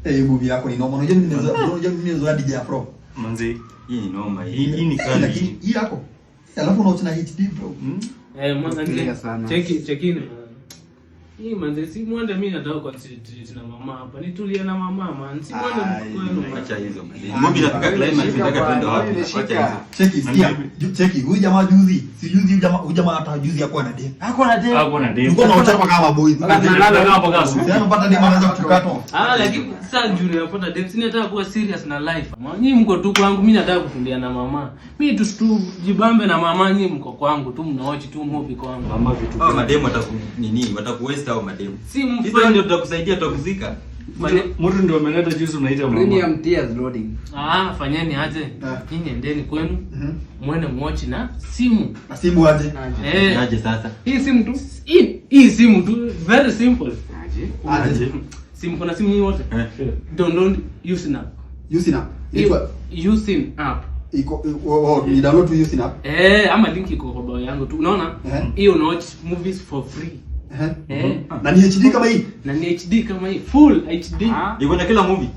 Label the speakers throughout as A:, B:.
A: Eh, hii movie yako ni noma. Unajua mimi nimezoea, unajua mimi nimezoea DJ Afro.
B: Manze,
C: Hii ni noma hii.
B: hii ni kali.
A: Lakini hii yako. Alafu unaocha na HD, bro.
D: Eh, mwanza
E: Clear sana.
D: Cheki, chekini. Hii manze, si mwende, mimi nataka concentrate na mama hapa. Nitulie na mama, man. Si mwende
A: Ai,
D: kwenu, man.
C: Acha hizo, man. Movie inafika climax, nataka twende wapi?
E: Imeshika.
C: Acha hizo.
A: Cheki, sikia. Cheki, huyu jamaa juzi, si juzi huyu jamaa hata juzi hakuwa na dem.
C: Hakuwa na dem.
B: Hapo na dem.
A: Tulikuwa tunaocha kama boys.
B: Tunalala kama paka asubuhi.
A: Sasa amepata dem, anaanza kutukatwa.
D: Ah, lakini sasa juu nimepata dem, si nataka kuwa serious na life. Nyinyi mko tu kwangu, mimi nataka kutulia na mama. Mimi tu tu jibambe na mama, nyinyi mko kwangu tu mnaochi tu movie kwangu.
B: Mama vitu.
C: Hao mademu wataku nini? Wataku waste hao mademu.
D: Si
C: Sisi
D: mfanye
C: ndio tutakusaidia, tutakuzika.
B: Mtu ndio ameleta juice, unaita mama.
E: Premium tears loading.
D: Ah, fanyeni aje. Nyinyi endeni kwenu. Mwende muochi na simu.
A: Na simu aje?
D: Eh,
C: Aje sasa.
E: Hii simu tu.
D: Hii simu tu, very simple.
E: Aje.
A: Aje.
D: Simu, kuna simu nyinyi wote.
C: Eh.
D: Download Using app.
A: Using app. Inaitwa
D: Using app.
A: Iko, oh, ni download tu Using app.
D: Eh, ama link iko kwa bio yangu tu. Unaona? Hiyo una watch movies for free. Eh.
A: Na ni HD kama hii.
D: Na ni HD kama hii, full HD.
E: Ah.
C: Iko na kila movie.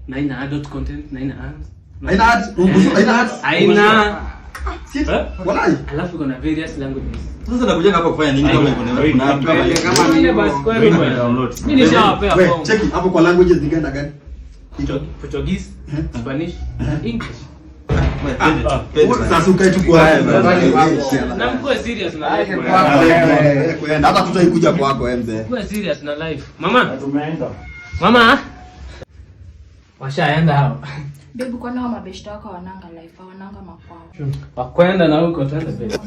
D: Na ina adult content, na ina ads.
A: Haina ads. Haina ads.
D: Haina.
A: Si. Walai.
D: Alafu iko na various languages.
C: Sasa nakuja hapa kufanya nini kama iko na kuna app kama hiyo?
E: Kama
D: Mwende
E: ni
D: basi kwenu
B: Wewe
D: bwana.
B: download.
D: Mimi nishawapea
A: We,
D: form.
A: cheki hapo kwa languages ni gani na gani?
D: Portuguese, Spanish, English.
C: Twende, twende.
A: Sasa ukae tu kwa
D: Na mkuwe serious na life,
E: Aye,
D: bwana.
A: Kwenda hata tutaikuja kwako, eh, mzee.
D: Mkuwe serious na life. Mama,
B: Tumeenda.
D: mama. Washaenda hao.
F: Babe, kwani hao mabeshte wako wananga life, hawananga makwao?
D: Wakwenda na huko, twende, babe.